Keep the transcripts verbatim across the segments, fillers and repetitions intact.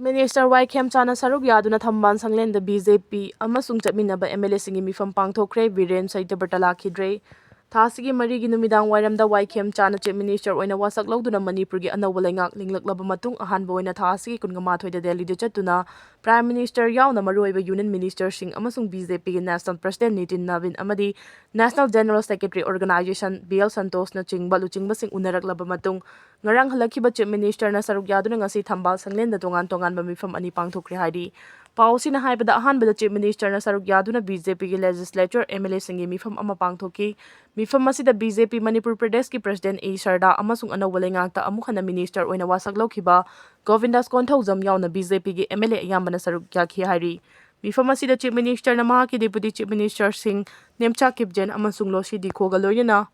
Minister ꯋꯥꯏ ꯈꯦꯝꯆꯥꯅ ꯁꯔꯨꯛ ꯌꯥꯗꯨꯅ ꯊꯝꯕꯥꯜ ꯁꯪꯂꯦꯟꯗ B J P ꯑꯃꯁꯨꯡ ꯆꯠꯃꯤꯟꯅꯕ M L A ꯁꯤꯡꯒꯤ ꯃꯤꯐꯝ ꯄꯥꯡꯊꯣꯛꯈ꯭ꯔꯦ꯫ ꯕꯤꯔꯦꯟ ꯁꯇ꯭ꯌꯕ꯭ꯔꯇ ꯂꯥꯛꯈꯤꯗ꯭ꯔꯦ꯫ ꯊꯥ ꯑꯁꯤꯒꯤ ꯃꯔꯤꯒꯤ ꯅꯨꯃꯤꯗꯥꯡ ꯋꯥꯏꯔꯝꯗ ꯋꯥꯏ ꯈꯦꯝꯆꯥꯅ Chief Minister ꯑꯣꯏꯅ ꯋꯥꯁꯛ ꯂꯧꯗꯨꯅ ꯃꯅꯤꯄꯨꯔꯒꯤ ꯑꯅꯧꯕ ꯂꯩꯉꯥꯛ ꯂꯤꯡꯂꯛꯂꯕ ꯃꯇꯨꯡ, ꯑꯍꯥꯟꯕ ꯑꯣꯏꯅ ꯊꯥ ꯑꯁꯤꯒꯤ ꯀꯨꯟꯃꯥꯊꯣꯏꯗ ꯗꯦꯜꯂꯤꯗ ꯆꯠꯇꯨꯅ Prime Minister ꯌꯥꯎꯅ ꯃꯔꯨꯑꯣꯏꯕ Union Ministerꯁꯤꯡ ꯑꯃꯁꯨꯡ B J Pꯒꯤ National President Nitin ꯅꯕꯤꯟ ꯑꯃꯗꯤ National General Secretary Organisation B L ꯁꯟꯇꯣꯁꯅꯆꯤꯡꯕ ꯂꯨꯆꯤꯡꯕꯁꯤꯡ ꯎꯅꯔꯛꯂꯕ ꯃꯇꯨꯡ, ꯉꯔꯥꯡ ꯍꯜꯂꯛꯈꯤꯕ Chief Ministerꯅ ꯁꯔꯨꯛ ꯌꯥꯗꯨꯅ ꯉꯁꯤ ꯊꯝꯕꯥꯜ ꯁꯪꯂꯦꯟꯗ ꯇꯣꯉꯥꯟ ꯇꯣꯉꯥꯟꯕ ꯃꯤꯐꯝ ꯑꯅꯤ ꯄꯥꯡꯊꯣꯛꯈ꯭ꯔꯦ ꯍꯥꯏꯔꯤ꯫ ꯄꯥꯎ ꯑꯁꯤꯅ ꯍꯥꯏꯕꯗ, ꯑꯍꯥꯟꯕꯗ Chief Ministerꯅ ꯁꯔꯨꯛ ꯌꯥꯗꯨꯅ B J Pꯒꯤ Legislature, M L Aꯁꯤꯡꯒꯤ ꯃꯤꯐꯝ ꯑꯃ ꯄꯥꯡꯊꯣꯛꯈꯤ꯫ ꯃꯤꯐꯝ ꯑꯁꯤꯗ B J P ꯃꯅꯤꯄꯨꯔ ꯄ꯭ꯔꯗꯦꯁꯀꯤ President A ꯁꯔꯗꯥ ꯑꯃꯁꯨꯡ ꯑꯅꯧꯕ ꯂꯩꯉꯥꯛꯇ ꯑꯃꯨꯛ ꯍꯟꯅ Minister ꯑꯣꯏꯅ ꯋꯥꯁꯛ ꯂꯧꯈꯤꯕ ꯒꯣꯕꯤꯟꯗꯥꯁ ꯀꯣꯟꯊꯧꯖꯝ ꯌꯥꯎꯅ B J Pꯒꯤ M L A ꯑꯌꯥꯝꯕꯅ ꯁꯔꯨꯛ ꯌꯥꯈꯤ ꯍꯥꯏꯔꯤ꯫ ꯃꯤꯐꯝ ꯑꯁꯤꯗ Chief Ministerꯅ ꯃꯍꯥꯛꯀꯤ Deputy Chief Ministerꯁꯤꯡ ꯅꯦꯝꯆꯥ ꯀꯤꯞꯖꯦꯟ ꯑꯃꯁꯨꯡ ꯂꯣꯁꯤ ꯗꯤꯈꯣꯒ ꯂꯣꯏꯅꯅ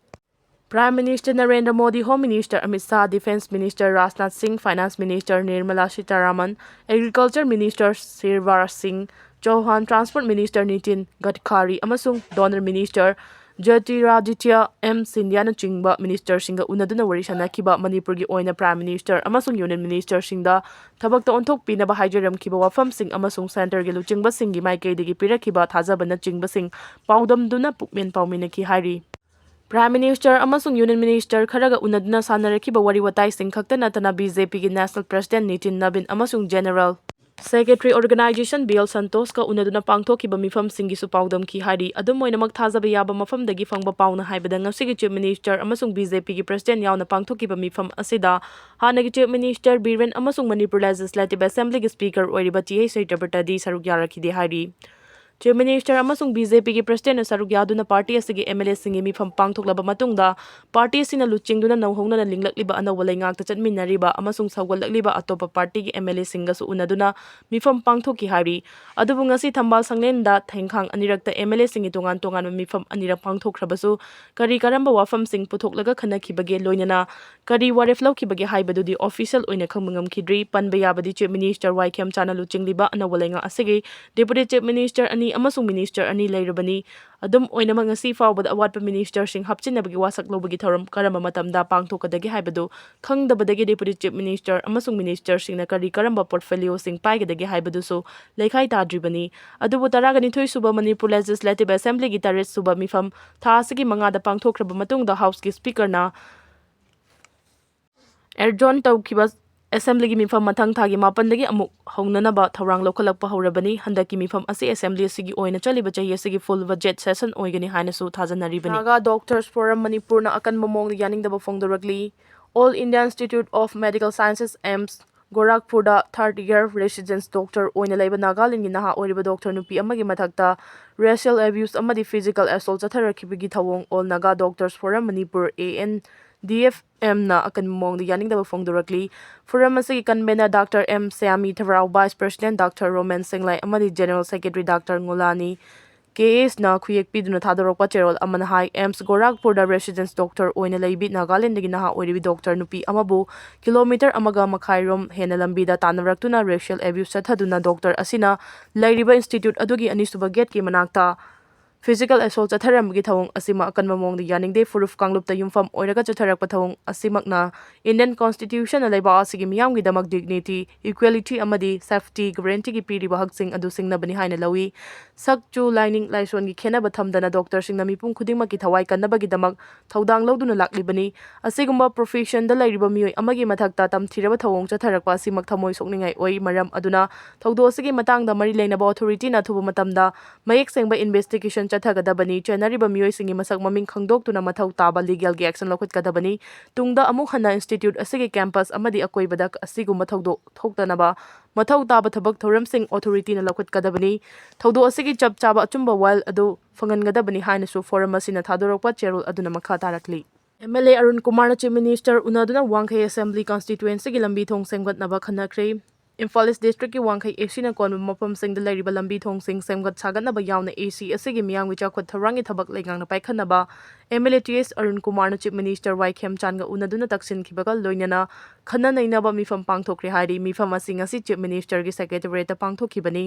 Prime Minister Narendra Modi, Home Minister Amit Shah, Defence Minister Rajnath ꯁꯤꯡ, Finance Minister Nirmala Sitharaman, Agriculture Minister Shivraj ꯁꯤꯡ ꯆꯧꯍꯥꯟ, Transport Minister ꯅꯤꯇꯤꯟ ꯒꯗꯀꯥꯔꯤ ꯑꯃꯁꯨꯡ DoNER Minister ꯖ꯭ꯌꯣꯇꯤꯔꯥꯗꯤꯇ꯭ꯌ ꯑꯦꯝ ꯁꯤꯟꯙ꯭ꯌꯥꯅꯆꯤꯡꯕ Ministerꯁꯤꯡꯒ ꯎꯅꯗꯨꯅ ꯋꯥꯔꯤ ꯁꯥꯅꯈꯤꯕ꯫ ꯃꯅꯤꯄꯨꯔꯒꯤ ꯑꯣꯏꯅ Prime Minister ꯑꯃꯁꯨꯡ Union Ministerꯁꯤꯡꯗ ꯊꯕꯛꯇ ꯑꯣꯟꯊꯣꯛꯄꯤꯅꯕ ꯍꯥꯏꯖꯔꯝꯈꯤꯕ ꯋꯥꯐꯝꯁꯤꯡ ꯑꯃꯁꯨꯡ Centreꯒꯤ ꯂꯨꯆꯤꯡꯕꯁꯤꯡꯒꯤ ꯃꯥꯏꯀꯩꯗꯒꯤ ꯄꯤꯔꯛꯈꯤꯕ ꯊꯥꯖꯕꯅꯆꯤꯡꯕꯁꯤꯡ ꯄꯥꯎꯗꯝꯗꯨꯅ ꯄꯨꯛꯃꯦꯟ ꯄꯥꯎꯃꯤꯟꯅꯈꯤ ꯍꯥꯏꯔꯤ꯫ Prime Minister ꯑꯃꯁꯨꯡ Union Minister ꯈꯔꯒ ꯎꯅꯗꯨꯅ ꯁꯥꯟꯅꯔꯛꯈꯤꯕ ꯋꯥꯔꯤ ꯋꯥꯇꯥꯏꯁꯤꯡ ꯈꯛꯇ ꯅꯠꯇꯅ, B J Pꯒꯤ National President Nitin ꯅꯕꯤꯟ ꯑꯃꯁꯨꯡ General Secretary Organisation B L ꯁꯟꯇꯣꯁꯀ ꯎꯅꯗꯨꯅ ꯄꯥꯡꯊꯣꯛꯈꯤꯕ ꯃꯤꯐꯝꯁꯤꯡꯒꯤꯁꯨ ꯄꯥꯎꯗꯝꯈꯤ ꯍꯥꯏꯔꯤ꯫ ꯑꯗꯨꯝ ꯑꯣꯏꯅꯃꯛ, ꯊꯥꯖꯕ ꯌꯥꯕ ꯃꯐꯝꯗꯒꯤ ꯐꯪꯕ ꯄꯥꯎꯅ ꯍꯥꯏꯕꯗ, ꯉꯁꯤꯒꯤ Chief Minister ꯑꯃꯁꯨꯡ B J Pꯒꯤ President ꯌꯥꯎꯅ ꯄꯥꯡꯊꯣꯛꯈꯤꯕ ꯃꯤꯐꯝ ꯑꯁꯤꯗ ꯍꯥꯟꯅꯒꯤ Chief Minister ꯕꯤꯔꯦꯟ ꯑꯃꯁꯨꯡ ꯃꯅꯤꯄꯨꯔ Legislative Assemblyꯒꯤ Speaker ꯑꯣꯏꯔꯤꯕ ꯇꯤ ꯑꯩꯆ ꯁꯇ꯭ꯌꯕ꯭ꯔꯇꯗꯤ ꯁꯔꯨꯛ ꯌꯥꯔꯛꯈꯤꯗꯦ ꯍꯥꯏꯔꯤ꯫ Chief Minister ꯑꯃꯁꯨꯡ B J Pꯒꯤ Presidentꯅ ꯁꯔꯨꯛ ꯌꯥꯗꯨꯅ party ꯑꯁꯤꯒꯤ M L Aꯁꯤꯡꯒꯤ ꯃꯤꯐꯝ ꯄꯥꯡꯊꯣꯛꯂꯕ ꯃꯇꯨꯡꯗ, party ꯑꯁꯤꯅ ꯂꯨꯆꯤꯡꯗꯨꯅ ꯅꯧꯍꯧꯅꯅ ꯂꯤꯡꯂꯛꯂꯤꯕ ꯑꯅꯧꯕ ꯂꯩꯉꯥꯛꯇ ꯆꯠꯃꯤꯟꯅꯔꯤꯕ ꯑꯃꯁꯨꯡ ꯁꯧꯒꯠꯂꯛꯂꯤꯕ ꯑꯇꯣꯞꯄ partyꯒꯤ M L Aꯁꯤꯡꯒꯁꯨ ꯎꯅꯗꯨꯅ ꯃꯤꯐꯝ ꯄꯥꯡꯊꯣꯛꯈꯤ ꯍꯥꯏꯔꯤ꯫ ꯑꯗꯨꯕꯨ ꯉꯁꯤ ꯊꯝꯕꯥꯜ ꯁꯪꯂꯦꯟꯗ ꯊꯦꯡꯈꯥꯡ ꯑꯅꯤꯔꯛꯇ M L Aꯁꯤꯡꯒꯤ ꯇꯣꯉꯥꯟ ꯇꯣꯉꯥꯟꯕ ꯃꯤꯐꯝ ꯑꯅꯤꯔꯛ ꯄꯥꯡꯊꯣꯛꯈ꯭ꯔꯕꯁꯨ, ꯀꯔꯤ ꯀꯔꯝꯕ ꯋꯥꯐꯝꯁꯤꯡ ꯄꯨꯊꯣꯛꯂꯒ ꯈꯟꯅꯈꯤꯕꯒꯦ, ꯂꯣꯏꯅꯅ ꯀꯔꯤ ꯋꯥꯔꯦꯞ ꯂꯧꯈꯤꯕꯒꯦ ꯍꯥꯏꯕꯗꯨꯗꯤ official ꯑꯣꯏꯅ ꯈꯪꯕ ꯉꯝꯈꯤꯗ꯭ꯔꯤ꯫ ꯄꯟꯕ ꯌꯥꯕꯗꯤ, Chief Minister ꯋꯥꯏ ꯈꯦꯝꯆꯥꯅ ꯂꯨꯆꯤꯡꯂꯤꯕ ꯑꯅꯧꯕ ꯂꯩꯉꯥꯛ ꯑꯁꯤꯒꯤ Deputy Chief Minister ꯑꯅꯤ ꯑꯃꯁꯨꯡ ꯃꯤꯅꯤꯁꯇꯔ ꯑꯅꯤ ꯂꯩꯔꯕꯅꯤ꯫ ꯑꯗꯨꯝ ꯑꯣꯏꯅꯃꯛ, ꯉꯁꯤ ꯐꯥꯎꯕꯗ ꯑꯋꯥꯠꯄ ꯃꯤꯅꯤꯁꯇꯔꯁꯤꯡ ꯍꯥꯞꯆꯤꯟꯅꯕꯒꯤ ꯋꯥꯁꯛ ꯂꯧꯕꯒꯤ ꯊꯧꯔꯝ ꯀꯔꯝꯕ ꯃꯇꯝꯗ ꯄꯥꯡꯊꯣꯛꯀꯗꯒꯦ ꯍꯥꯏꯕꯗꯨ ꯈꯪꯗꯕꯗꯒꯤ Deputy Chief Minister ꯑꯃꯁꯨꯡ ꯃꯤꯅꯤꯁꯇꯔꯁꯤꯡꯅ ꯀꯔꯤ ꯀꯔꯝꯕ ꯄꯣꯔꯠꯐꯣꯂꯤꯑꯣꯁꯤꯡ ꯄꯥꯏꯒꯗꯒꯦ ꯍꯥꯏꯕꯗꯨꯁꯨ ꯂꯩꯈꯥꯏ ꯇꯥꯗ꯭ꯔꯤꯕꯅꯤ꯫ ꯑꯗꯨꯕꯨ ꯇꯔꯥꯒ ꯅꯤꯊꯣꯏ ꯁꯨꯕ ꯃꯅꯤꯄꯨꯔ Legislative Assemblyꯒꯤ ꯇꯔꯦꯠ ꯁꯨꯕ ꯃꯤꯐꯝ ꯊꯥ ꯑꯁꯤꯒꯤ ꯃꯉꯥꯗ ꯄꯥꯡꯊꯣꯛꯈ꯭ꯔꯕ ꯃꯇꯨꯡꯗ Houseꯀꯤ Speakerꯅ adjourn ꯇꯧꯈꯤꯕ Assemblyꯒꯤ ꯃꯤꯐꯝ ꯃꯊꯪ ꯊꯥꯒꯤ ꯃꯥꯄꯟꯗꯒꯤ ꯑꯃꯨꯛ ꯍꯧꯅꯅꯕ ꯊꯧꯔꯥꯡ ꯂꯧꯈꯠꯂꯛꯄ ꯍꯧꯔꯕꯅꯤ꯫ ꯍꯟꯗꯛꯀꯤ ꯃꯤꯐꯝ ꯑꯁꯤ Assembly ꯑꯁꯤꯒꯤ ꯑꯣꯏꯅ ꯆꯠꯂꯤꯕ ꯆꯍꯤ ꯑꯁꯤꯒꯤ full budget session ꯑꯣꯏꯒꯅꯤ ꯍꯥꯏꯅꯁꯨ ꯊꯥꯖꯅꯔꯤꯕꯅꯤ꯫ Naga Doctors Forum ꯃꯅꯤꯄꯨꯔꯅ ꯑꯀꯟꯕ ꯃꯑꯣꯡꯗ ꯌꯥꯅꯤꯡꯗꯕ ꯐꯣꯡꯗꯣꯔꯛꯂꯤ꯫ All India Institute of Medical Sciences, AIIMS, ꯒꯣꯔꯥꯈꯄꯨꯔꯗ third year residence doctor ꯑꯣꯏꯅ ꯂꯩꯕ ꯅꯥꯒꯥꯂꯦꯟꯒꯤ ꯅꯍꯥ ꯑꯣꯏꯔꯤꯕ doctor ꯅꯨꯄꯤ ꯑꯃꯒꯤ ꯃꯊꯛꯇ racial abuse ꯑꯃꯗꯤ physical assault ꯆꯠꯊꯔꯛꯈꯤꯕꯒꯤ ꯊꯧꯑꯣꯡ All Naga Doctors Forum Manipur, ANDFMꯅ ꯑꯀꯟꯕ ꯃꯑꯣꯡꯗ ꯌꯥꯅꯤꯡꯗꯕ ꯐꯣꯡꯗꯣꯔꯛꯂꯤ꯫ Forum ꯑꯁꯤꯒꯤ convener Doctor M Shyami Tharao, Vice President Doctor Romen Senglai ꯑꯃꯗꯤ General Secretary Doctor ꯉꯣꯂꯥꯅꯤ ꯀꯦ ꯑꯦꯁꯅ ꯈꯨꯌꯦꯛ ꯄꯤꯗꯨꯅ ꯊꯥꯗꯣꯔꯛꯄ ꯆꯦꯔꯣꯜ ꯑꯃꯅ ꯍꯥꯏ, AIIMS ꯒꯣꯔꯥꯈꯄꯨꯔꯗ residence doctor ꯑꯣꯏꯅ ꯂꯩꯕꯤ ꯅꯥꯒꯥꯂꯦꯟꯗꯒꯤ ꯅꯍꯥ ꯑꯣꯏꯔꯤꯕꯤ doctor ꯅꯨꯄꯤ ꯑꯃꯕꯨ kilometre ꯑꯃꯒ ꯃꯈꯥꯏꯔꯣꯝ ꯍꯦꯟꯅ ꯂꯝꯕꯤꯗ ꯇꯥꯟꯅꯔꯛꯇꯨꯅ racial abuse ꯆꯠꯊꯗꯨꯅ doctor ꯑꯁꯤꯅ ꯂꯩꯔꯤꯕ institute ꯑꯗꯨꯒꯤ ꯑꯅꯤꯁꯨꯕ gateꯀꯤ ꯃꯅꯥꯛꯇ physical assault ꯆꯠꯊꯔꯝꯕꯒꯤ ꯊꯧꯑꯣꯡ ꯑꯁꯤꯃ ꯑꯀꯟꯕ ꯃꯑꯣꯡꯗ ꯌꯥꯅꯤꯡꯗꯦ꯫ ꯐꯨꯔꯨꯞ ꯀꯥꯡꯂꯨꯞꯇ ꯌꯨꯝꯐꯝ ꯑꯣꯏꯔꯒ ꯆꯠꯊꯔꯛꯄ ꯊꯧꯑꯣꯡ ꯑꯁꯤꯃꯛꯅ Indian Constitutionꯅ ꯂꯩꯕꯥꯛ ꯑꯁꯤꯒꯤ ꯃꯤꯌꯥꯝꯒꯤꯗꯃꯛ dignity, equality ꯑꯃꯗꯤ safety guaranteeꯒꯤ ꯄꯤꯔꯤꯕ ꯍꯛꯁꯤꯡ ꯑꯗꯨ ꯁꯤꯡꯅꯕꯅꯤ ꯍꯥꯏꯅ ꯂꯧꯏ꯫ ꯁꯛ ꯆꯨ, ꯂꯥꯏꯅꯤꯡ ꯂꯥꯏꯁꯣꯟꯒꯤ ꯈꯦꯠꯅꯕ ꯊꯝꯗꯅ doctorꯁꯤꯡꯅ ꯃꯤꯄꯨꯝ ꯈꯨꯗꯤꯡꯃꯛꯀꯤ ꯊꯋꯥꯏ ꯀꯟꯅꯕꯒꯤꯗamꯛ ꯊꯧꯗꯥꯡ ꯂꯧꯗꯨꯅ ꯂꯥꯛꯂꯤꯕꯅꯤ꯫ ꯑꯁꯤꯒꯨꯝꯕ professionꯗ ꯂꯩꯔꯤꯕ ꯃꯤꯑꯣꯏ ꯑꯃꯒꯤ ꯃꯊꯛꯇ ꯇꯝꯊꯤꯔꯕ ꯊꯧꯑꯣꯡ ꯆꯠꯊꯔꯛꯄ ꯑꯁꯤꯃꯛ ꯊꯃꯣꯏ ꯁꯣꯛꯅꯤꯡꯉꯥꯏ ꯑꯣꯏ꯫ ꯃꯔꯝ ꯑꯗꯨꯅ ꯊꯧꯗꯣꯛ ꯑꯁꯤꯒꯤ ꯃꯇꯥꯡꯗ ꯃꯔꯤ ꯂꯩꯅꯕ authorityꯅ ꯑꯊꯨꯕ ꯃꯇꯝꯗ ꯃꯌꯦꯛ ꯁꯦꯡꯕ investigation ꯆꯠꯊꯒꯗꯕꯅꯤ꯫ ꯆꯦꯟꯅꯔꯤꯕ ꯃꯤꯑꯣꯏꯁꯤꯡꯒꯤ ꯃꯁꯛ ꯃꯃꯤꯡ ꯈꯪꯗꯣꯛꯇꯨꯅ ꯃꯊꯧ ꯇꯥꯕ legalꯒꯤ action ꯂꯧꯈꯠꯀꯗꯕꯅꯤ꯫ ꯇꯨꯡꯗ ꯑꯃꯨꯛ ꯍꯟꯅ institute ꯑꯁꯤꯒꯤ campus ꯑꯃꯗꯤ ꯑꯀꯣꯏꯕꯗ ꯑꯁꯤꯒꯨꯝꯕ ꯊꯧꯗꯣꯛ ꯊꯣꯛꯇꯅꯕ ꯃꯊꯧ ꯇꯥꯕ ꯊꯕꯛ ꯊꯧꯔꯝꯁꯤꯡ authorityꯅ ꯂꯧꯈꯠꯀꯗꯕꯅꯤ꯫ ꯊꯧꯗꯣꯛ ꯑꯁꯤꯒꯤ ꯆꯞ ꯆꯥꯕ ꯑꯆꯨꯝꯕ ꯋꯥꯌꯦꯜ ꯑꯗꯨ ꯐꯪꯍꯟꯒꯗꯕꯅꯤ ꯍꯥꯏꯅꯁꯨ Forum ꯑꯁꯤꯅ ꯊꯥꯗꯣꯔꯛꯄ ꯆꯦꯔꯣꯜ ꯑꯗꯨꯅ ꯃꯈꯥ ꯇꯥꯔꯛꯂꯤ꯫ MLA ꯑꯔꯨꯟ ꯀꯨꯃꯥꯔꯅ Chief Minister ꯎꯅꯗꯨꯅ ꯋꯥꯡꯈꯩ Assembly Constituencyꯒꯤ ꯂꯝꯕꯤ ꯊꯣꯡ ꯁꯦꯝꯒꯠꯅꯕ ꯈꯟꯅꯈ꯭ꯔꯦ꯫ ꯏꯝꯐꯥꯜ ꯏꯁ ꯗꯤꯁꯇ꯭ꯔꯤꯛꯀꯤ ꯋꯥꯡꯈꯩ ꯑꯦ ꯁꯤꯅ ꯀꯣꯟꯕ ꯃꯐꯝꯁꯤꯡꯗ ꯂꯩꯔꯤꯕ ꯂꯝꯕꯤ ꯊꯣꯡꯁꯤꯡ ꯁꯦꯝꯒꯠ ꯁꯥꯒꯠꯅꯕ ꯌꯥꯎꯅ ꯑꯦ ꯁꯤ ꯑꯁꯤꯒꯤ ꯃꯤꯌꯥꯝꯒꯤ ꯆꯥꯎꯈꯠ ꯊꯧꯔꯥꯡꯒꯤ ꯊꯕꯛ ꯂꯩꯉꯥꯛꯅ ꯄꯥꯏꯈꯠꯅꯕ ꯑꯦꯝ ꯑꯦꯜ ꯑꯦ ꯇꯤ ꯑꯦꯁ ꯑꯔꯨꯟ ꯀꯨꯃꯥꯔꯅ ꯆꯤꯐ ꯃꯤꯅꯤꯁꯇꯔ ꯋꯥꯏ ꯈꯦꯝꯆꯥꯟꯒ ꯎꯅꯗꯨꯅ ꯇꯛꯁꯤꯟꯈꯤꯕꯒ ꯂꯣꯏꯅꯅ ꯈꯟꯅ ꯅꯩꯅꯕ ꯃꯤꯐꯝ ꯄꯥꯡꯊꯣꯛꯈ꯭ꯔꯦ ꯍꯥꯏꯔꯤ꯫ ꯃꯤꯐꯝ ꯑꯁꯤ ꯉꯁꯤ ꯆꯤꯐ ꯃꯤꯅꯤꯁꯇꯔꯒꯤ ꯁꯦꯀ꯭ꯔꯦꯇꯦꯔꯤꯌꯦꯠꯇ ꯄꯥꯡꯊꯣꯛꯈꯤꯕꯅꯤ꯫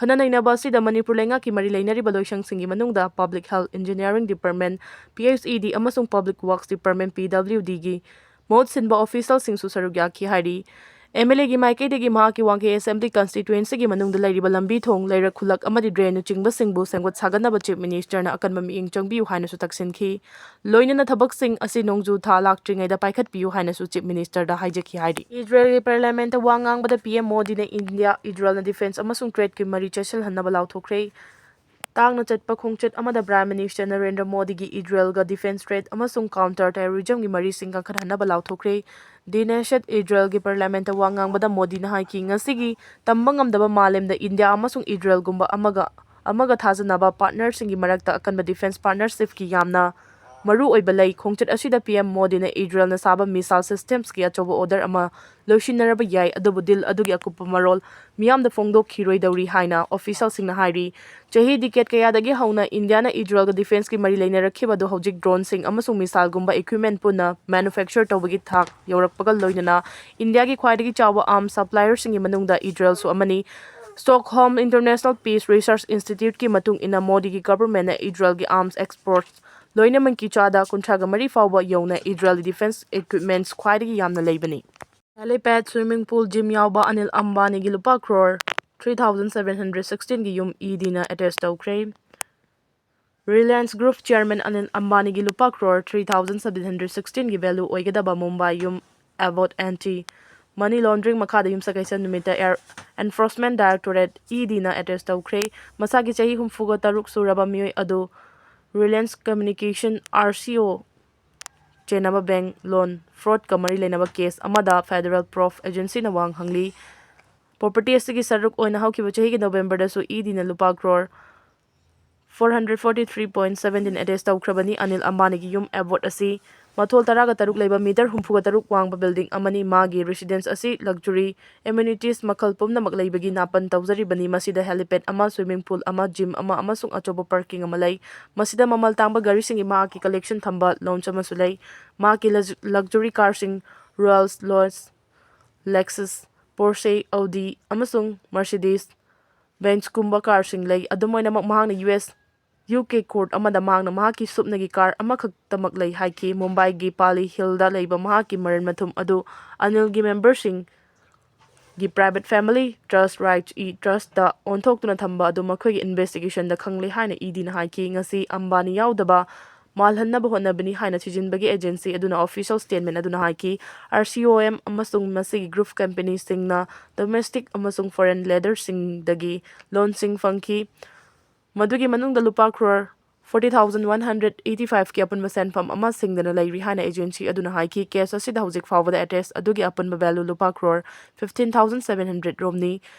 ꯈꯟꯅ ꯅꯩꯅꯕ ꯑꯁꯤꯗ ꯃꯅꯤꯄꯨꯔ ꯂꯩꯉꯥꯛꯀꯤ ꯃꯔꯤ ꯂꯩꯅꯔꯤꯕ ꯂꯣꯏꯁꯪꯁꯤꯡꯒꯤ ꯃꯅꯨꯡꯗ public health, engineering department, P H E D ꯑꯃꯁꯨꯡ public works department, P W ꯗꯤꯒꯤ ꯃꯍꯨꯠ ꯁꯤꯟꯕ ꯑꯣꯐꯤꯁꯤꯌꯦꯜꯁꯤꯡꯁꯨ ꯁꯔꯨꯛ ꯌꯥꯈꯤ ꯍꯥꯏꯔꯤ꯫ ꯑꯦꯝ ꯑꯦꯜ ꯑꯦꯒꯤ ꯃꯥꯏꯀꯩꯗꯒꯤ ꯃꯍꯥꯛꯀꯤ ꯋꯥꯡꯈꯩ ꯑꯦꯁꯦꯝꯕ꯭ꯂꯤ ꯀꯟꯁꯇꯤꯇ꯭ꯋꯦꯟꯁꯤꯒꯤ ꯃꯅꯨꯡꯗ ꯂꯩꯔꯤꯕ ꯂꯝꯕꯤ ꯊꯣꯡ, ꯂꯩꯔꯛ ꯈꯨꯜꯂꯛ ꯑꯃꯗꯤ ꯗ꯭ꯔꯦꯟꯅꯆꯤꯡꯕꯁꯤꯡꯕꯨ ꯁꯦꯝꯒꯠ ꯁꯥꯒꯠꯅꯕ ꯆꯤꯐ ꯃꯤꯅꯤꯁꯇꯔꯅ ꯑꯀꯟꯕ ꯃꯤꯠꯌꯦꯡ ꯆꯪꯕꯤꯌꯨ ꯍꯥꯏꯅꯁꯨ ꯇꯛꯁꯤꯟꯈꯤ꯫ ꯂꯣꯏꯅꯅ ꯊꯕꯛꯁꯤꯡ ꯑꯁꯤ ꯅꯣꯡꯖꯨ ꯊꯥ ꯂꯥꯛꯇ꯭ꯔꯤꯉꯩꯗ ꯄꯥꯏꯈꯠꯄꯤꯌꯨ ꯍꯥꯏꯅꯁꯨ ꯆꯤꯐ ꯃꯤꯅꯤꯁꯇꯔꯗ ꯍꯥꯏꯖꯈꯤ ꯍꯥꯏꯔꯤ꯫ ꯏꯖꯔꯦꯜꯒꯤ ꯄꯥꯔꯂꯤꯌꯥꯃꯦꯟꯠꯇ ꯋꯥ ꯉꯥꯡꯕꯗ ꯄꯤ ꯑꯦꯝ ꯃꯣꯗꯤꯅ ꯏꯟꯗꯤꯌꯥ ꯏꯖꯔꯦꯜꯅ ꯗꯤꯐꯦꯟꯁ ꯑꯃꯁꯨꯡ ꯇ꯭ꯔꯦꯗꯀꯤ ꯃꯔꯤ ꯆꯦꯠꯁꯤꯜꯍꯟꯅꯕ ꯂꯥꯎꯊꯣꯛꯈ꯭ꯔꯦ꯫ ꯇꯥꯡꯅ ꯆꯠꯄ ꯈꯣꯡꯆꯠ ꯑꯃꯗ ꯄ꯭ꯔꯥꯏꯝ ꯃꯤꯅꯤꯁꯇꯔ ꯅꯔꯦꯟꯗ꯭ꯔ ꯃꯣꯗꯤꯒꯤ ꯏꯖꯔꯦꯜꯒ ꯗꯤꯐꯦꯟꯁ ꯇ꯭ꯔꯦꯗ ꯑꯃꯁꯨꯡ ꯀꯥꯎꯟꯇꯔ ꯇꯦꯔꯣꯔꯤꯖꯝꯒꯤ ꯃꯔꯤꯁꯤꯡ ꯀꯟꯈꯠꯍꯟꯅꯕ ꯂꯥꯎꯊꯣꯛꯈ꯭ꯔꯦ꯫ ꯗꯤ ꯅꯦꯁꯦꯠ ꯏꯖꯔꯦꯜꯒꯤ ꯄꯥꯔꯂꯤꯌꯥꯃꯦꯟꯠꯇ ꯋꯥ ꯉꯥꯡꯕꯗ ꯃꯣꯗꯤꯅ ꯍꯥꯏꯈꯤ, ꯉꯁꯤꯒꯤ ꯇꯝꯕ ꯉꯝꯗꯕ ꯃꯥꯂꯦꯝꯗ ꯏꯟꯗꯤꯌꯥ ꯑꯃꯁꯨꯡ ꯏꯖꯔꯦꯜꯒꯨꯝꯕ ꯑꯃꯒ ꯑꯃꯒ ꯊꯥꯖꯅꯕ ꯄꯥꯔꯠꯅꯔꯁꯤꯡꯒꯤ ꯃꯔꯛꯇ ꯑꯀꯟꯕ ꯗꯤꯐꯦꯟꯁ ꯄꯥꯔꯠꯅꯔꯁꯤꯞꯀꯤ ꯌꯥꯝꯅ ꯃꯔꯨ ꯑꯣꯏꯕ ꯂꯩ꯫ ꯈꯣꯡꯆꯠ ꯑꯁꯤꯗ ꯄꯤ ꯑꯦꯝ ꯃꯣꯗꯤꯅ ꯏꯖꯔꯦꯜꯅ ꯁꯥꯕ ꯃꯤꯁꯥꯏꯜ ꯁꯤꯁꯇꯦꯝꯁꯀꯤ ꯑꯆꯧꯕ ꯑꯣꯔꯗꯔ ꯑꯃ ꯂꯣꯏꯁꯤꯟꯅꯔꯕ ꯌꯥꯏ, ꯑꯗꯨꯕꯨ ꯗꯤꯜ ꯑꯗꯨꯒꯤ ꯑꯀꯨꯞꯄ ꯃꯔꯣꯜ ꯃꯤꯌꯥꯝꯗ ꯐꯣꯡꯗꯣꯛꯈꯤꯔꯣꯏꯗꯧꯔꯤ ꯍꯥꯏꯅ ꯑꯣꯐꯤꯁꯤꯌꯦꯜꯁꯤꯡꯅ ꯍꯥꯏꯔꯤ꯫ ꯆꯍꯤ ꯗꯤꯀꯦꯠ ꯀꯌꯥꯗꯒꯤ ꯍꯧꯅ ꯏꯟꯗꯤꯌꯥꯅ ꯏꯖꯔꯦꯜꯒ ꯗꯤꯐꯦꯟꯁꯀꯤ ꯃꯔꯤ ꯂꯩꯅꯔꯛꯈꯤꯕ ꯑꯗꯨ ꯍꯧꯖꯤꯛ ꯗ꯭ꯔꯣꯟꯁꯤꯡ ꯑꯃꯁꯨꯡ ꯃꯤꯁꯥꯏꯜꯒꯨꯝꯕ ꯏꯀ꯭ꯋꯤꯞꯃꯦꯟꯠ ꯄꯨꯟꯅ ꯃꯦꯅꯨꯐꯦꯛꯆꯔ ꯇꯧꯕꯒꯤ ꯊꯥꯛ ꯌꯧꯔꯛꯄꯒ ꯂꯣꯏꯅꯅ ꯏꯟꯗꯤꯌꯥꯒꯤ ꯈ꯭ꯋꯥꯏꯗꯒꯤ ꯆꯥꯎꯕ ꯑꯥꯔꯝꯁ ꯁꯄ꯭ꯂꯥꯏꯌꯔꯁꯤꯡꯒꯤ ꯃꯅꯨꯡꯗ ꯏꯖꯔꯦꯜꯁꯨ ꯑꯃꯅꯤ꯫ ꯁ꯭ꯇꯣꯛꯍꯣꯝ ꯏꯟꯇꯔꯅꯦꯁꯅꯦꯜ ꯄꯤꯁ ꯔꯤꯁꯔꯆ ꯏꯟꯁꯇꯤꯇ꯭ꯌꯨꯠꯀꯤ ꯃꯇꯨꯡ ꯏꯟꯅ ꯃꯣꯗꯤꯒꯤ ꯒꯚꯔꯟꯃꯦꯟꯠꯅ ꯏꯖꯔꯦꯜꯒꯤ ꯑꯥꯔꯝꯁ ꯑꯦꯛꯁꯄꯣꯔꯠ ꯂꯣꯏꯅꯃꯛꯀꯤ ꯆꯥꯗ ꯀꯨꯟꯊ꯭ꯔꯥꯒ ꯃꯔꯤ ꯐꯥꯎꯕ ꯌꯧꯅ ꯏꯖꯔꯦꯜꯒꯤ ꯗꯤꯐꯦꯟꯁ ꯏꯀ꯭ꯋꯤꯞꯃꯦꯟꯠꯁ ꯈ꯭ꯋꯥꯏꯗꯒꯤ ꯌꯥꯝꯅ ꯂꯩꯕꯅꯤ꯫ ꯍꯦꯂꯤꯄꯦꯗ, ꯁ꯭ꯋꯤꯃꯤꯡ ꯄꯨꯜ, ꯖꯤꯝ ꯌꯥꯎꯕ ꯑꯅꯤꯜ ꯑꯝꯕꯥꯅꯤꯒꯤ ꯂꯨꯄꯥ crore three thousand seven hundred ꯁꯤꯛꯁꯇꯤꯟꯒꯤ ꯌꯨꯝ ꯏ ꯗꯤꯅ ꯑꯦꯇꯦꯁ ꯇꯧꯈ꯭ꯔꯦ꯫ ꯔꯤꯂꯥꯌꯟꯁ ꯒ꯭ꯔꯨꯞ ꯆꯤꯌꯔꯃꯦꯟ ꯑꯅꯤꯜ ꯑꯝꯕꯥꯅꯤꯒꯤ ꯂꯨꯄꯥ crore three thousand seven hundred ꯁꯤꯛꯁꯇꯤꯟꯒꯤ ꯚꯦꯂꯨ ꯑꯣꯏꯒꯗꯕ ꯃꯨꯝꯕꯥꯏ ꯌꯨꯝ ꯑꯦꯕꯣꯠ ꯑꯦꯟꯇꯤ ꯃꯅꯤ ꯂꯣꯟꯗ꯭ꯔꯤꯡ ꯃꯈꯥꯗ ꯌꯨꯝꯁꯀꯩꯁ ꯅꯨꯃꯤꯠꯇ ꯑꯦꯌꯔ ꯑꯦꯟꯐꯣꯔꯁꯃꯦꯟꯠ ꯗꯥꯏꯔꯦꯛꯇꯣꯔꯦꯠ ꯏ ꯗꯤꯅ ꯑꯦꯇꯦꯁ ꯇꯧꯈ꯭ꯔꯦ꯫ ꯃꯁꯥꯒꯤ ꯆꯍꯤ ꯍꯨꯝꯐꯨꯒ ꯇꯔꯨꯛ ꯁꯨꯔꯕ ꯃꯤꯑꯣꯏ ꯑꯗꯨ ꯔꯤꯂꯥꯌꯟꯁ ꯀꯝꯃ꯭ꯌꯨꯅꯤꯀꯦꯁꯟ ꯑꯥꯔ ꯁꯤ ꯑꯣ ꯆꯦꯟꯅꯕ ꯕꯦꯡꯛ ꯂꯣꯟ ꯐ꯭ꯔꯣꯗꯀ ꯃꯔꯤ ꯂꯩꯅꯕ ꯀꯦꯁ ꯑꯃꯗ ꯐꯦꯗꯔꯦꯜ ꯄ꯭ꯔꯨꯐ ꯑꯦꯖꯦꯟꯁꯤꯅ ꯋꯥꯍꯪ ꯍꯪꯂꯤ꯫ ꯄ꯭ꯔꯣꯄꯔꯇꯤ ꯑꯁꯤꯒꯤ ꯁꯔꯨꯛ ꯑꯣꯏꯅ ꯍꯧꯈꯤꯕ ꯆꯍꯤꯒꯤ ꯅꯕꯦꯝꯕꯔꯗꯁꯨ ꯏ ꯗꯤꯅ ꯂꯨꯄꯥ crore four hundred forty three point seventeen attach ꯇꯧꯈ꯭ꯔꯕꯅꯤ꯫ ꯑꯅꯤꯜ ꯑꯝꯕꯥꯅꯤꯒꯤ ꯌꯨꯝ ꯑꯦꯕꯣꯠ ꯑꯁꯤ ꯃꯊꯣꯜ ꯇꯔꯥꯒ ꯇꯔꯨꯛ ꯂꯩꯕ ꯃꯤꯇꯔ ꯍꯨꯝꯐꯨꯒ ꯇꯔꯨꯛ ꯋꯥꯡꯕ ꯕꯤꯜꯗꯤꯡ ꯑꯃꯅꯤ꯫ ꯃꯥꯒꯤ ꯔꯦꯁꯤꯗꯦꯟꯁ ꯑꯁꯤ ꯂꯛꯖꯔꯤ ꯑꯦꯃꯦꯅꯤꯇꯤꯁ ꯃꯈꯜ ꯄꯨꯝꯅꯃꯛ ꯂꯩꯕꯒꯤ ꯅꯥꯄꯟ ꯇꯧꯖꯔꯤꯕꯅꯤ꯫ ꯃꯁꯤꯗ ꯍꯦꯂꯤꯄꯦꯗ ꯑꯃ, ꯁ꯭ꯋꯤꯃꯤꯡ ꯄꯨꯜ ꯑꯃ, ꯖꯤꯝ ꯑꯃ ꯑꯃꯁꯨꯡ ꯑꯆꯧꯕ ꯄꯥꯔꯀꯤꯡ ꯑꯃ ꯂꯩ꯫ ꯃꯁꯤꯗ ꯃꯃꯜ ꯇꯥꯡꯕ ꯒꯥꯔꯤꯁꯤꯡꯒꯤ ꯃꯍꯥꯛꯀꯤ ꯀꯂꯦꯛꯁꯟ ꯊꯝꯕ ꯂꯥꯎꯟꯖ ꯑꯃꯁꯨ ꯂꯩ꯫ ꯃꯍꯥꯛꯀꯤ ꯂꯛꯖ-, ꯂꯛꯖꯔꯤ ꯀꯥꯔꯁꯤꯡ ꯔꯣꯜꯁ ꯂꯣꯏꯁ, ꯂꯦꯛꯁꯁ, ꯄꯣꯔꯁꯦ, ꯑꯧꯗꯤ ꯑꯃꯁꯨꯡ ꯃꯔꯁꯤꯗꯤꯁ ꯕꯦꯟꯖꯀꯨꯝꯕ ꯀꯥꯔꯁꯤꯡ ꯂꯩ꯫ ꯑꯗꯨꯝ ꯑꯣꯏꯅꯃꯛ, ꯃꯍꯥꯛꯅ U S U K court ꯑꯃꯗ ꯃꯍꯥꯛꯅ ꯃꯍꯥꯛꯀꯤ ꯁꯨꯞꯅꯒꯤ ꯀꯥꯔ ꯑꯃꯈꯛꯇꯃꯛ ꯂꯩ ꯍꯥꯏꯈꯤ꯫ ꯃꯨꯝꯕꯥꯏꯒꯤ ꯄꯥꯂꯤ ꯍꯤꯜꯗ ꯂꯩꯕ ꯃꯍꯥꯛꯀꯤ ꯃꯔꯟ ꯃꯊꯨꯝ ꯑꯗꯨ ꯑꯅꯤꯜꯒꯤ ꯃꯦꯝꯕꯔꯁꯤꯡꯒꯤ ꯄ꯭ꯔꯥꯏꯚꯦꯠ ꯐꯦꯃꯤꯂꯤ ꯇ꯭ꯔꯁ ꯔꯥꯏꯠꯁ ꯏ ꯇ꯭ꯔꯁꯇ ꯑꯣꯟꯊꯣꯛꯇꯨꯅ ꯊꯝꯕ ꯑꯗꯨ ꯃꯈꯣꯏꯒꯤ ꯏꯟꯚꯦꯁꯇꯤꯒꯦꯁꯟꯗ ꯈꯪꯂꯦ ꯍꯥꯏꯅ ꯏ ꯗꯤꯅ ꯍꯥꯏꯈꯤ꯫ ꯉꯁꯤ ꯑꯝꯕꯥꯅꯤ ꯌꯥꯎꯗꯕ ꯃꯥꯜꯍꯟꯅꯕ ꯍꯣꯠꯅꯕꯅꯤ ꯍꯥꯏꯅ ꯊꯤꯖꯤꯟꯕꯒꯤ ꯑꯦꯖꯦꯟꯁꯤ ꯑꯗꯨꯅ ꯑꯣꯐꯤꯁꯤꯌꯦꯜ ꯁ꯭ꯇꯦꯠꯃꯦꯟ ꯑꯗꯨꯅ ꯍꯥꯏꯈꯤ꯫ ꯑꯥꯔ ꯁꯤ ꯑꯣ ꯑꯦꯝ ꯑꯃꯁꯨꯡ ꯃꯁꯤꯒꯤ ꯒ꯭ꯔꯨꯞ ꯀꯝꯄꯦꯅꯤꯁꯤꯡꯅ ꯗꯣꯃꯦꯁꯇꯤꯛ ꯑꯃꯁꯨꯡ ꯐꯣꯔꯦꯟ ꯂꯦꯟꯗꯔꯁꯤꯡꯗꯒꯤ ꯂꯣꯟꯁꯤꯡ ꯐꯪꯈꯤ꯫ ꯃꯗꯨꯒꯤ ꯃꯅꯨꯡꯗ ꯂꯨꯄꯥ crore forty thousand one hundred eighty five ꯀꯤ ꯑꯄꯨꯟꯕ ꯁꯦꯟꯐꯝ ꯑꯃ ꯁꯤꯡꯗꯅ ꯂꯩꯔꯤ ꯍꯥꯏꯅ ꯑꯦꯖꯦꯟꯁꯤ ꯑꯗꯨꯅ ꯍꯥꯏꯈꯤ꯫ ꯀꯦꯁ ꯑꯁꯤꯗ ꯍꯧꯖꯤꯛ ꯐꯥꯎꯕꯗ ꯑꯦꯁꯦꯠ ꯑꯗꯨꯒꯤ ꯑꯄꯨꯟꯕ ꯚꯦꯂꯨ ꯂꯨꯄꯥ crore fifteen thousand seven hundred ꯔꯣꯝꯅꯤ꯫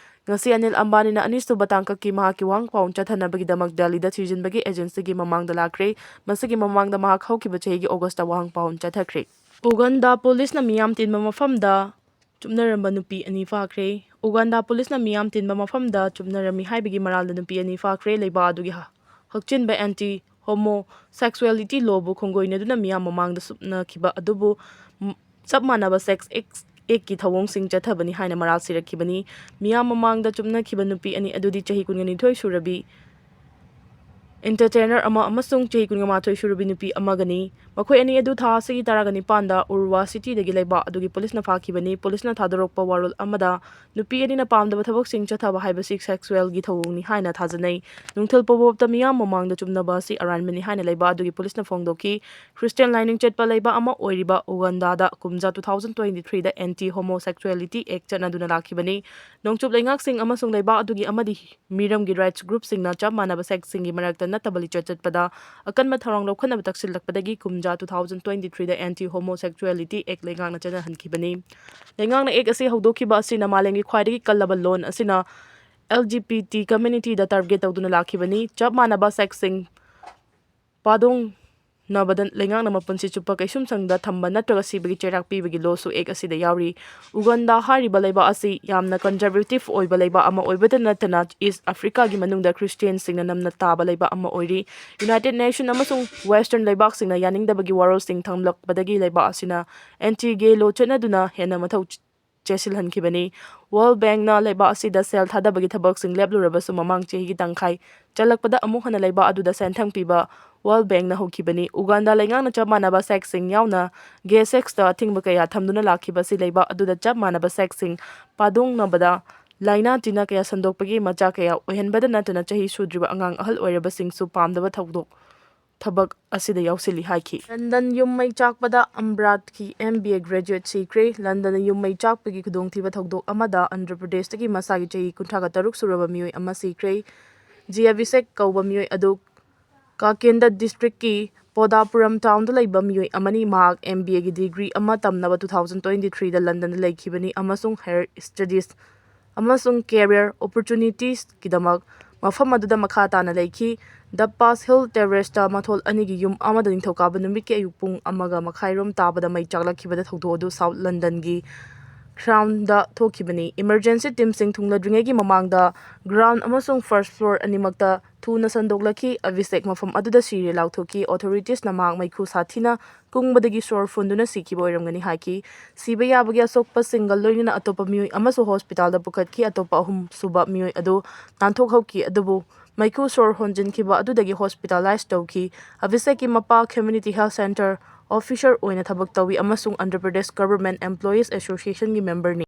ꯉꯁꯤ ꯑꯅꯤꯜ ꯑꯝꯕꯥꯅꯤꯅ ꯑꯅꯤꯁꯨꯕ ꯇꯥꯡꯀꯛꯀꯤ ꯃꯍꯥꯛꯀꯤ ꯋꯥꯍꯪ ꯄꯥꯎ ꯆꯠꯊꯅꯕꯒꯤꯗꯃꯛ ꯗꯦꯜꯂꯤꯗ ꯊꯤꯖꯤꯟꯕꯒꯤ ꯑꯦꯖꯦꯟꯁꯤꯒꯤ ꯃꯃꯥꯡꯗ ꯂꯥꯛꯈ꯭ꯔꯦ꯫ ꯃꯁꯤꯒꯤ ꯃꯃꯥꯡꯗ ꯃꯍꯥꯛ ꯍꯧꯈꯤꯕ ꯆꯍꯤꯒꯤ ꯑꯣꯒꯁꯇ ꯋꯥꯍꯪ ꯄꯥꯎ ꯆꯠꯊꯈ꯭ꯔꯦ꯫ ꯎꯒꯟꯗꯥ ꯄꯨꯂꯤꯁꯅ ꯃꯤꯌꯥꯝ ꯇꯤꯟꯕ ꯃꯐꯝꯗ ꯆꯨꯞꯅꯔꯝꯕ ꯅꯨꯄꯤ ꯑꯅꯤ ꯐꯥꯈ꯭ꯔꯦ꯫ ꯎꯒꯥꯟꯗꯥ ꯄꯨꯂꯤꯁꯅ ꯃꯤꯌꯥꯝ ꯇꯤꯟꯕ ꯃꯐꯝꯗ ꯆꯨꯞꯅꯔꯝꯃꯤ ꯍꯥꯏꯕꯒꯤ ꯃꯔꯥꯜꯗ ꯅꯨꯄꯤ ꯑꯅꯤ ꯐꯥꯈ꯭ꯔꯦ꯫ ꯂꯩꯕꯥꯛ ꯑꯗꯨꯒꯤ ꯍ-, ꯍꯛꯆꯤꯟꯕ ꯑꯦꯟꯇꯤ ꯍꯣꯃꯣ ꯁꯦꯛꯁꯨꯑꯦꯂꯤꯇꯤ ꯂꯣꯕꯨ ꯈꯣꯡꯒꯣꯏꯅꯗꯨꯅ ꯃꯤꯌꯥꯝ ꯃꯃꯥꯡꯗ ꯆꯨꯞꯅꯈꯤꯕ ꯑꯗꯨꯕꯨ ꯝ-, ꯆꯞ ꯃꯥꯟꯅꯕ ꯁꯦꯛꯁ ꯑꯦꯛ-, ꯑꯦꯛꯀꯤ ꯊꯧꯑꯣꯡꯁꯤꯡ ꯆꯠꯊꯕꯅꯤ ꯍꯥꯏꯅ ꯃꯔꯥꯜ ꯁꯤꯔꯛꯈꯤꯕꯅꯤ꯫ ꯃꯤꯌꯥꯝ ꯃꯃꯥꯡꯗ ꯆꯨꯞꯅꯈꯤꯕ ꯅꯨꯄꯤ ꯑꯅꯤ ꯑꯗꯨꯗꯤ ꯆꯍꯤ ꯀꯨꯟꯅꯤꯊꯣꯏ ꯁꯨꯔꯕꯤ ꯏꯟꯇꯔꯇꯦꯅꯔ ꯑꯃ ꯑꯃꯁꯨꯡ ꯆꯍꯤ ꯀꯨꯟꯃꯥꯊꯣꯏ ꯁꯨꯔꯕꯤ ꯅꯨꯄꯤ ꯑꯃꯒꯅꯤ꯫ ꯃꯈꯣꯏ ꯑꯅꯤ ꯑꯗꯨ ꯊꯥ ꯑꯁꯤꯒꯤ ꯇꯔꯥꯒ ꯅꯤꯄꯥꯟꯗ ꯎꯔꯋꯥ ꯁꯤꯇꯤꯗꯒꯤ ꯂꯩꯕꯥꯛ ꯑꯗꯨꯒꯤ ꯄꯨꯂꯤꯁꯅ ꯐꯥꯈꯤꯕꯅꯤ꯫ ꯄꯨꯂꯤꯁꯅ ꯊꯥꯗꯣꯔꯛꯄ ꯋꯥꯔꯣꯜ ꯑꯃꯗ ꯅꯨꯄꯤ ꯑꯅꯤꯅ ꯄꯥꯝꯗꯕ ꯊꯕꯛꯁꯤꯡ ꯆꯠꯊꯕ ꯍꯥꯏꯕꯁꯤ ꯁꯦꯛꯁꯨꯑꯦꯜꯒꯤ ꯊꯧꯑꯣꯡꯅꯤ ꯍꯥꯏꯅ ꯊꯥꯖꯅꯩ꯫ ꯅꯨꯡꯊꯤꯜ ꯄꯣꯕꯣꯞꯇ ꯃꯤꯌꯥꯝ ꯃꯃꯥꯡꯗ ꯆꯨꯝꯅꯕ ꯑꯁꯤ ꯑꯔꯥꯟꯕꯅꯤ ꯍꯥꯏꯅ ꯂꯩꯕꯥꯛ ꯑꯗꯨꯒꯤ ꯄꯨꯂꯤꯁꯅ ꯐꯣꯡꯗꯣꯛꯈꯤ꯫ ꯈ꯭ꯔꯤꯁꯇꯤꯌꯥꯟ ꯂꯥꯏꯅꯤꯡ ꯆꯠꯄ ꯂꯩꯕꯥꯛ ꯑꯃ ꯑꯣꯏꯔꯤꯕ ꯎꯒꯥꯟꯗꯥꯗ ꯀꯨꯝꯖꯥ two thousand twenty three ꯗ ꯑꯦꯟꯇꯤ ꯍꯣꯃꯣ ꯁꯦꯛꯁꯨꯑꯦꯂꯤꯇꯤ ꯑꯦꯛ ꯆꯠꯅꯗꯨꯅ ꯂꯥꯛꯈꯤꯕꯅꯤ꯫ ꯅꯣꯡꯆꯨꯞ ꯂꯩꯉꯥꯛꯁꯤꯡ ꯑꯃꯁꯨꯡ ꯂꯩꯕꯥꯛ ꯑꯗꯨꯒꯤ ꯑꯃꯗꯤ ꯃꯤꯔꯝꯒꯤ ꯔꯥꯏꯠꯁ ꯒ꯭ꯔꯨꯞꯁꯤꯡꯅ ꯆꯞ ꯃꯥꯟꯅꯕ ꯁꯦꯛꯁꯁꯤꯡꯒꯤ ꯃꯔꯛꯇ ꯅꯠꯇꯕ ꯂꯤꯆꯠ ꯆꯠꯄꯗ ꯑꯀꯟꯕ ꯊꯧꯔꯥꯡ ꯂꯧꯈꯠꯅꯕ ꯇꯛꯁꯤꯜꯂꯛꯄꯗꯒꯤ ꯀꯨꯝꯖꯥ two thousand twenty three ꯗ ꯑꯦꯟꯇꯤ ꯍꯣꯃꯣ ꯁꯦꯛꯁꯨꯑꯦꯂꯤꯇꯤ ꯑꯦꯛ ꯂꯩꯉꯥꯛꯅ ꯆꯠꯅꯍꯟꯈꯤꯕꯅꯤ꯫ ꯂꯩꯉꯥꯛꯅ ꯑꯦꯛ ꯑꯁꯤ ꯍꯧꯗꯣꯛꯈꯤꯕ ꯑꯁꯤꯅ ꯃꯥꯂꯦꯝꯒꯤ ꯈ꯭ꯋꯥꯏꯗꯒꯤ ꯀꯜꯂꯕ ꯂꯣꯟ ꯑꯁꯤꯅ ꯑꯦꯜ ꯖꯤ ꯕꯤ ꯇꯤ ꯀꯝꯃ꯭ꯌꯨꯅꯤꯇꯤꯗ ꯇꯥꯔꯒꯦꯠ ꯇꯧꯗꯨꯅ ꯂꯥꯛꯈꯤꯕꯅꯤ꯫ ꯆꯞ ꯃꯥꯟꯅꯕ ꯁꯦꯛꯁꯁꯤꯡ ꯄꯥꯗꯣꯡ ꯅꯕꯗ ꯂꯩꯉꯥꯛꯅ ꯃꯄꯨꯟꯁꯤ ꯆꯨꯞꯄ ꯀꯩꯁꯨꯝꯁꯪꯗ ꯊꯝꯕ ꯅꯠꯇ꯭ꯔꯒ ꯁꯤꯕꯒꯤ ꯆꯩꯔꯥꯛ ꯄꯤꯕꯒꯤ ꯂꯣꯁꯨ ꯑꯦꯛ ꯑꯁꯤꯗ ꯌꯥꯎꯔꯤ꯫ ꯎꯒꯥꯟꯗꯥ ꯍꯥꯏꯔꯤꯕ ꯂꯩꯕꯥꯛ ꯑꯁꯤ ꯌꯥꯝꯅ ꯀꯟꯖꯔꯕꯦꯇꯤꯚ ꯑꯣꯏꯕ ꯂꯩꯕꯥꯛ ꯑꯃ ꯑꯣꯏꯕꯇ ꯅꯠꯇꯅ ꯏꯁ ꯑꯐ꯭ꯔꯤꯀꯥꯒꯤ ꯃꯅꯨꯡꯗ ꯈ꯭ꯔꯤꯁꯇꯤꯌꯥꯟꯁꯤꯡꯅ ꯅꯝꯅ ꯇꯥꯕ ꯂꯩꯕꯥꯛ ꯑꯃ ꯑꯣꯏꯔꯤ꯫ ꯌꯨꯅꯥꯏꯇꯦꯗ ꯅꯦꯁꯟ ꯑꯃꯁꯨꯡ ꯋꯦꯁꯇꯔꯟ ꯂꯩꯕꯥꯛꯁꯤꯡꯅ ꯌꯥꯅꯤꯡꯗꯕꯒꯤ ꯋꯥꯔꯣꯜꯁꯤꯡ ꯊꯝꯂꯛꯄꯗꯒꯤ ꯂꯩꯕꯥꯛ ꯑꯁꯤꯅ ꯑꯦꯟꯇꯤ ꯒꯦ ꯂꯣ ꯆꯠꯅꯗꯨꯅ ꯍꯦꯟꯅ ꯃꯊꯧ ꯆꯦꯁꯤꯜꯍꯟꯈꯤꯕꯅꯤ꯫ ꯋꯥꯔꯜ ꯕꯦꯡꯛꯅ ꯂꯩꯕꯥꯛ ꯑꯁꯤꯗ ꯁꯦꯜ ꯊꯥꯗꯕꯒꯤ ꯊꯕꯛꯁꯤꯡ ꯂꯦꯞꯂꯨꯔꯕꯁꯨ ꯃꯃꯥꯡ ꯆꯍꯤꯒꯤ ꯇꯪꯈꯥꯏ ꯆꯜꯂꯛꯄꯗ ꯑꯃꯨꯛ ꯍꯟꯅ ꯂꯩꯕꯥꯛ ꯑꯗꯨꯗ ꯁꯦꯟꯊꯪ ꯄꯤꯕ ꯋꯥꯔꯜ ꯕꯦꯡꯛꯅ ꯍꯧꯈꯤꯕꯅꯤ꯫ ꯎꯒꯥꯟꯗꯥ ꯂꯩꯉꯥꯛꯅ ꯆꯞ ꯃꯥꯟꯅꯕ ꯁꯦꯛꯁꯤꯡ ꯌꯥꯎꯅ ꯒꯦ ꯁꯦꯛꯁꯇ ꯑꯊꯤꯡꯕ ꯀꯌꯥ ꯊꯝꯗꯨꯅ ꯂꯥꯛꯈꯤꯕ ꯑꯁꯤ ꯂꯩꯕꯥꯛ ꯑꯗꯨꯗ ꯆꯞ ꯃꯥꯟꯅꯕ ꯁꯦꯛꯁꯤꯡ ꯄꯥꯗꯣꯡꯅꯕꯗ ꯂꯥꯏꯅꯥ ꯇꯤꯟꯅ ꯀꯌꯥ ꯁꯟꯗꯣꯛꯄꯒꯤ ꯃꯆꯥꯛ ꯀꯌꯥ ꯑꯣꯏꯍꯟꯕꯗ ꯅꯠꯇꯅ ꯆꯍꯤ ꯁꯨꯗ꯭ꯔꯤꯕ ꯑꯉꯥꯡ ꯑꯍꯜ ꯑꯣꯏꯔꯕꯁꯤꯡꯁꯨ ꯄꯥꯝꯗꯕ ꯊꯧꯗꯣꯛ ꯊꯕꯛ ꯑꯁꯤꯗ ꯌꯥꯎꯁꯤꯜꯂꯤ ꯍꯥꯏꯈꯤ꯫ ꯂꯟꯗꯟ ꯌꯨꯝ ꯃꯩ ꯆꯥꯛꯄꯗ ꯑꯝꯕ꯭ꯔꯥꯠꯀꯤ ꯑꯦꯝ ꯕꯤ ꯑꯦ ꯒ꯭ꯔꯦꯖꯨꯑꯦꯠ ꯁꯤꯈ꯭ꯔꯦ꯫ ꯂꯟꯗꯟꯗ ꯌꯨꯝ ꯃꯩ ꯆꯥꯛꯄꯒꯤ ꯈꯨꯗꯣꯡꯊꯤꯕ ꯊꯧꯗꯣꯛ ꯑꯃꯗ ꯑꯟꯙ꯭ꯔ ꯄ꯭ꯔꯗꯦꯁꯇꯒꯤ ꯃꯁꯥꯒꯤ ꯆꯍꯤ ꯀꯨꯟꯊ꯭ꯔꯥꯒ ꯇꯔꯨꯛ ꯁꯨꯔꯕ ꯃꯤꯑꯣꯏ ꯑꯃ ꯁꯤꯈ꯭ꯔꯦ꯫ ꯖꯤ ꯑꯚꯤꯁꯦꯛ ꯀꯧꯕ ꯃꯤꯑꯣꯏ ꯑꯗꯨ ꯀꯥꯀꯦꯟꯗ ꯗꯤꯁꯇ꯭ꯔꯤꯛꯀꯤ ꯄꯣꯗꯥꯄꯨꯔꯝ ꯇꯥꯎꯟꯗ ꯂꯩꯕ ꯃꯤꯑꯣꯏ ꯑꯃꯅꯤ꯫ ꯃꯍꯥꯛ ꯑꯦꯝ ꯕꯤ ꯑꯦꯒꯤ ꯗꯤꯒ꯭ꯔꯤ ꯑꯃ ꯇꯝꯅꯕ ꯇꯨ ꯊꯥꯎꯖꯟ ꯇ꯭ꯋꯦꯟꯇꯤ ꯊ꯭ꯔꯤꯗ ꯂꯟꯗꯟꯗ ꯂꯩꯈꯤꯕꯅꯤ ꯑꯃꯁꯨꯡ ꯍꯥꯌꯔ ꯁ꯭ꯇꯗꯤꯁ ꯑꯃꯁꯨꯡ ꯀꯦꯔꯤꯌꯔ ꯑꯣꯄꯣꯔꯆꯨꯅꯤꯇꯤꯁꯀꯤꯗꯃꯛ ꯃꯐꯝ ꯑꯗꯨꯗ ꯃꯈꯥ ꯇꯥꯅ ꯂꯩꯈꯤ꯫ ꯗ ꯄꯥꯁ ꯍꯤꯜ ꯇꯦꯔꯦꯁꯇ ꯃꯊꯣꯜ ꯑꯅꯤꯒꯤ ꯌꯨꯝ ꯑꯃꯗ ꯅꯤꯡꯊꯧꯀꯥꯕ ꯅꯨꯃꯤꯠꯀꯤ ꯑꯌꯨꯛ ꯄꯨꯡ ꯑꯃꯒ ꯃꯈꯥꯏꯔꯣꯝ ꯇꯥꯕꯗ ꯃꯩ ꯆꯥꯛꯂꯛꯈꯤꯕꯗ ꯊꯧꯗꯣꯛ ꯑꯗꯨ ꯁꯥꯎꯠ ꯂꯟꯗꯟꯒꯤ ꯒ꯭ꯔꯥꯎꯟꯗ ꯊꯣꯛꯈꯤꯕꯅꯤ꯫ ꯏꯃꯔꯖꯦꯟꯁꯤ ꯇꯤꯝꯁꯤꯡ ꯊꯨꯡꯂꯗ꯭ꯔꯤꯉꯩꯒꯤ ꯃꯃꯥꯡꯗ ꯒ꯭ꯔꯥꯎꯟ ꯑꯃꯁꯨꯡ ꯐꯥꯔꯁ ꯐ꯭ꯂꯣꯔ ꯑꯅꯤꯃꯛꯇ ꯊꯨꯅ ꯁꯟꯗꯣꯛꯂꯛꯈꯤ꯫ ꯑꯚꯤꯁꯦꯛ ꯃꯐꯝ ꯑꯗꯨꯗ ꯁꯤꯔꯦ ꯂꯥꯎꯊꯣꯛꯈꯤ꯫ ꯑꯣꯊꯣꯔꯤꯇꯤꯁꯅ ꯃꯍꯥꯛ ꯃꯩꯈꯨ ꯁꯥꯊꯤꯅ ꯀꯨꯡꯕꯗꯒꯤ ꯁꯣꯔ ꯐꯨꯟꯗꯨꯅ ꯁꯤꯈꯤꯕ ꯑꯣꯏꯔꯝꯒꯅꯤ ꯍꯥꯏꯈꯤ꯫ ꯁꯤꯕ ꯌꯥꯕꯒꯤ ꯑꯁꯣꯛꯄꯁꯤꯡꯒ ꯂꯣꯏꯅꯅ ꯑꯇꯣꯞꯄ ꯃꯤꯑꯣꯏ ꯑꯃꯁꯨ ꯍꯣꯁꯄꯤꯇꯥꯜꯗ ꯄꯨꯈꯠꯈꯤ꯫ ꯑꯇꯣꯞꯄ ꯑꯍꯨꯝ ꯁꯨꯕ ꯃꯤꯑꯣꯏ ꯑꯗꯨ ꯅꯥꯟꯊꯣꯛꯍꯧꯈꯤ, ꯑꯗꯨꯕꯨ ꯃꯩꯈꯨ ꯁꯣꯔ ꯍꯣꯟꯖꯤꯟꯈꯤꯕ ꯑꯗꯨꯗꯒꯤ ꯍꯣꯁꯄꯤꯇꯥꯂꯥꯏꯖ ꯇꯧꯈꯤ꯫ ꯑꯚꯤꯁꯦꯛꯀꯤ ꯃꯄꯥ ꯀꯝꯃ꯭ꯌꯨꯅꯤꯇꯤ ꯍꯦꯜꯊ ꯁꯦꯟꯇꯔ ꯑꯣꯐꯤꯁꯔ ꯑꯣꯏꯅ ꯊꯕꯛ ꯇꯧꯏ ꯑꯃꯁꯨꯡ ꯑꯟꯙ꯭ꯔ ꯄ꯭ꯔꯗꯦꯁ ꯒꯚꯔꯟꯃꯦꯟꯠ ꯑꯦꯝꯄ꯭ꯂꯣꯌꯤꯁ ꯑꯦꯁꯣꯁꯤꯌꯦꯁꯟꯒꯤ ꯃꯦꯝꯕꯔꯅꯤ꯫